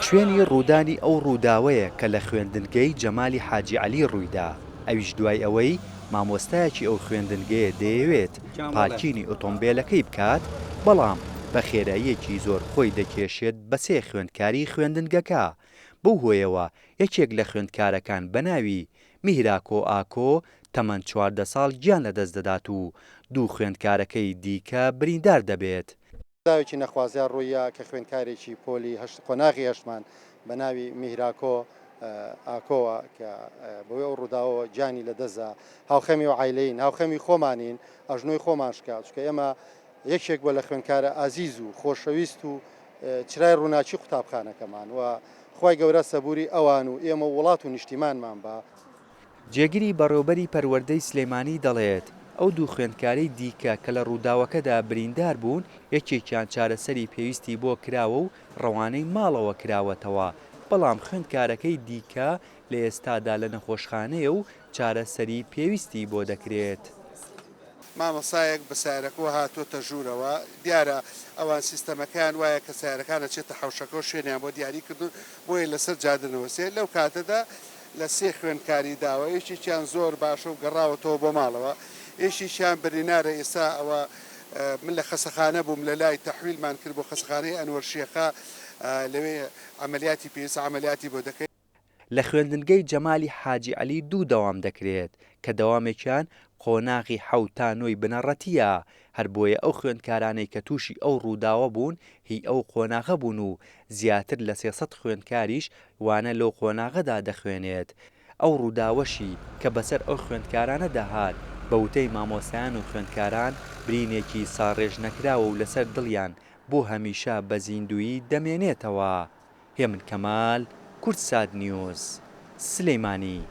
شوێنی ڕوودانی ئەو ڕووداوەیە کە لە خوێندنگەی جەمالی حاجی عەلی ڕوویدا، ئەویش دوای ئەوەی مامۆستایەکی ئەو خوێندنگەیە دەیەوێت پارکینی ئۆتۆمبێلەکەی بکات، بەڵام بە خێراییەکی زۆر خۆی دەکێشێت بە سێ خوێندکاری خوێندنگەکە، بەو هۆیەوە یەکێک لە خوێندکارەکان بەناوی، میهراکۆ ئاکۆ، تەمەن 14 ساڵ گیان لەدەستدەدات و دوو خوێندکارەکەی دیکە بریندار دەبێت. ڕووداوێکی نەخوازیار ڕووییا کە خوێندکارێکی پۆلی هەشت قۆناغی هەشتمان بە ناوی میهراکۆ ئاکۆوە کە بەهۆی ئەو ڕووداوەوە گیانی لەدەستدا. هاوخەمی ئەو عایلەین، هاوخەمی خۆمانین، ئەژنۆی خۆمان شکا، چونکە ئێمە یەکێک بووە لە خوێندکارە ئازیز و خۆشەویست و چرای ڕووناکی قوتابخانەکەمان و خوای گەورە سەبووری ئەوان و ئێمە و وڵات و نیشتیمانمان با. جێگری بەڕێوبەری پەروەردەی سلێمانی دەڵێت، ئەو دوو خوێندکارەی دیکە کە لە ڕووداوەکەدا بریندار بوون، یەکێکیان چارەسەری پێویستی بۆ کراوە و ڕەوانەی ماڵەوە کراوەتەوە، بەڵام خوێندکارەکەی دیکە لە ئێستادا لە نەخۆشخانەیە و چارەسەری پێویستی بۆ دەکرێت. مامۆستایەک بە سەیارەکەوە هاتۆتە ژوورەوە، دیارە ئەوان سیستەمەکەیان وایە کە سەیارەکان ئەچێتە حەوشەکەوە شوێنیان بۆ دیاری کردوون، بۆیە لەسەر جادە نەوەستێ، لەو کاتەدا لە سێ خوێندکاری داوە، یەکێکیان زۆر باشە و گەڕاوەتەوە بۆ ماڵەوە، یەکێکیان برینارە ئێستا ئەوە من لە خەسەخانە بووم لە لای تەحویلمان کرد بۆ خەسەخانەی ئەنوەر شێخە لەوێ عەمەلیاتی پێویستە عەمەلیاتی بۆ دەکەین. لە خوێندنگەی جەمالی حاجی عەلی دوو دەوام دەکرێت، کە دەوامێکیان قۆناغی حەوت تا نۆی بنەڕەتییە، هەر بۆیە ئەو خوێندکارانەی کە تووشی ئەو ڕووداوە بوون هی ئەو قۆناغە بوون و زیاتر لە 300 خوێندکاریش وانە لەو قۆناغەدا دەخوێنێت. ئەو ڕووداوەشی کە بەسەر ئەو خوێندکارانەدا هات، بە وتەی مامۆستایان و خوێندکاران برینێکی ساڕێژنەکراوە و لەسەر دڵیان بۆ هەمیشە بە زیندوویی دەمێنێتەوە. هێمن کەمال، کوردسات نیوز، سلیمانی.